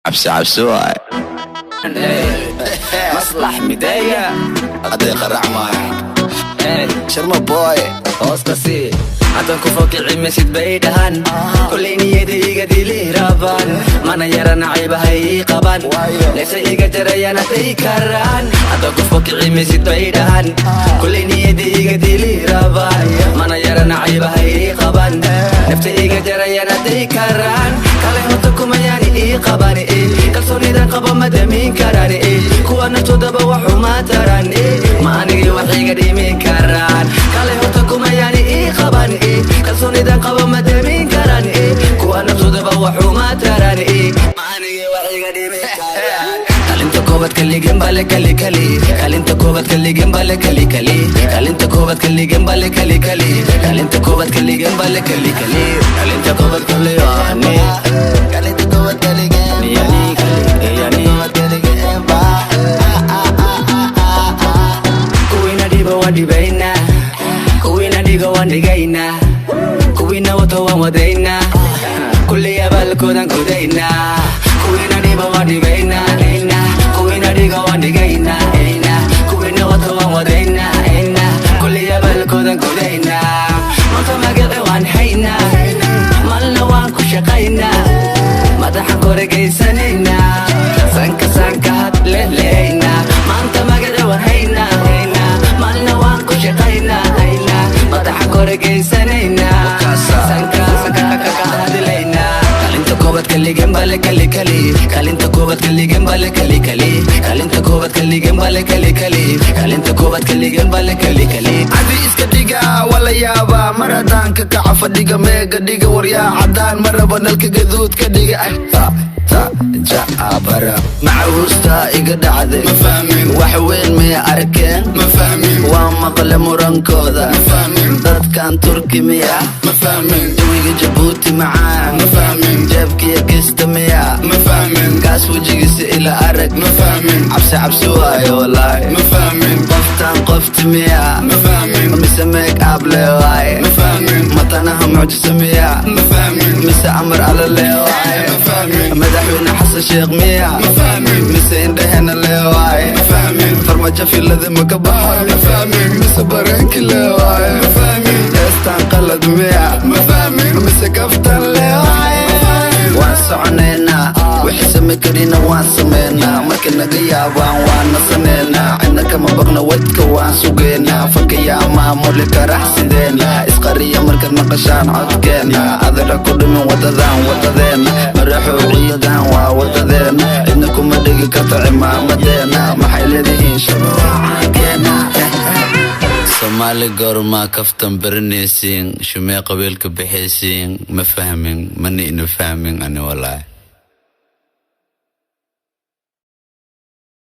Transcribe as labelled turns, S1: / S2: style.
S1: Cabsi cabsi waay.
S2: Maslax mideeya.
S1: Hadday qarac maayo. Sharma Boy.
S2: Hoosta sii haddaan ku fokici maysid bay dhahan. Kullay niyada iga dili rabaan, mana yara nacaybahay ii qaban. Leefta iga jarayaan hadday karaan. Haddaan ku fokici maysid bay dhahan. Kullay niyada iga dili rabaan, mana yara nacaybahay ii qaban. Nafta iga jarayaan hadday karaan. Kale horta kumayaani ii qaban. Kalsoonidan qabo ma damin karaan. Kuwa naftoodaba waxuma taran, ma anigii wax iga dhimi karaan. Kale horta kumayaani ii qaban. Kalsoonidan qabo ma damin karaan. Kuwa naftoodaba waxuma taran, ma anigii wax iga dhimi karaan. Kalinta koobaad kaligen bale kali kali. Kalinta koobaad kaligen bale kali kali. Kalinta koobaad kaligen bale kali kali. Kalinta koobaad kaligen bale kali kali. Kalinta koobaad kaliyani.
S1: Kalinta koowaad kaligeen.
S2: Yani yani.
S1: Koowaad kaligeen baa.
S2: Kuwiina dhibo waan dhibaynaa, kuwiina dhigo waan dhigaynaa, kuwiina wato waan wadaynaa, kulli abaalkoodan gudaynaa. Kuwiina dhibo waan dhibaynaa, kuwiina dhigo waan dhigaynaa, kuwiina wato waan wadaynaa, kulli abaalkoodan gudaynaa. Maanta magaci waan haynaa, maalna waan ku shaqaynaa, madaxan koregaysanaynaa, sanka sanka had lehleynaa. Maanta magaci waan haynaa, haynaa, maalna waan ku shaqaynaa, haynaa, madaxan koregaysanaynaa, sanka sanka kaka hadlaynaa. Kalinta koobaad kaligen bale kali kali. Kalinta koobaad kaligen bale kali kali. Kalinta koobaad kaligen bale kali kali. Kalinta koobaad kaligen bale kali kali.
S1: Cadi iska dhiga waa la yaabaa mar haddaan ka kaco fadhiga, meega dhiga waryaa caddaan ma rabo, nalka gaduud ka dhiga. Ta ta ja bara macahuusta iga dhacday.
S3: Ma fahmin.
S1: Wax weyn maya arkeen.
S3: Ma fahmin.
S1: Waa maqle murankooda.
S3: Ma fahmin.
S1: Dadkan Turki miya?
S3: Ma fahmin.
S1: Jawiga Jabuuti macaan.
S3: Ma fahmin.
S1: Jeebkiya kista miya?
S3: Ma fahmin.
S1: Kaas wejigiisa ila arag.
S3: Ma fahmin.
S1: Cabsi cabsi waayo walaahi.
S3: Ma fahmin.
S1: Qoftan qofti miya?
S3: Ma fahmin.
S1: Mise make up le waaye?
S3: Ma fahmin.
S1: Matanaha mucjisa miya?
S3: Ma fahmin.
S1: Mise amar alla le waaye?
S3: Ma fahmin.
S1: Madaxweyne Xasan Sheekh miya?
S3: Ma fahmin.
S1: Mise indhahena le waaye?
S3: Ma fahmin.
S1: Farmajo filada ma ka baxo?
S3: Ma fahmin.
S1: Mise bareenki le waaye?
S3: Ma fahmin.
S1: Heestan qalad miya?
S3: Ma fahmin.
S1: Mise kaftan le waaye? Waan soconaynaa, wixii same karina waan sameynaa, marka naga yaabaan waan nasaneynaa, cidna kama baqna, wadka waan sugeynaa, fankayaa maamuli karax sideena, isqariya markaad maqashaan codkeena, adara ku dhumin wadadan wadadeena, maraxow ciidan waa wadadeena, cidna kuma dhigi karto cimaamadeena, maxay leedihiin shabacaankeena. Soomaali goormaa kaftan baranaysiin? Shumee qabiilka bixaysiin? Ma fahmin, mana ina fahmin ani walaahi.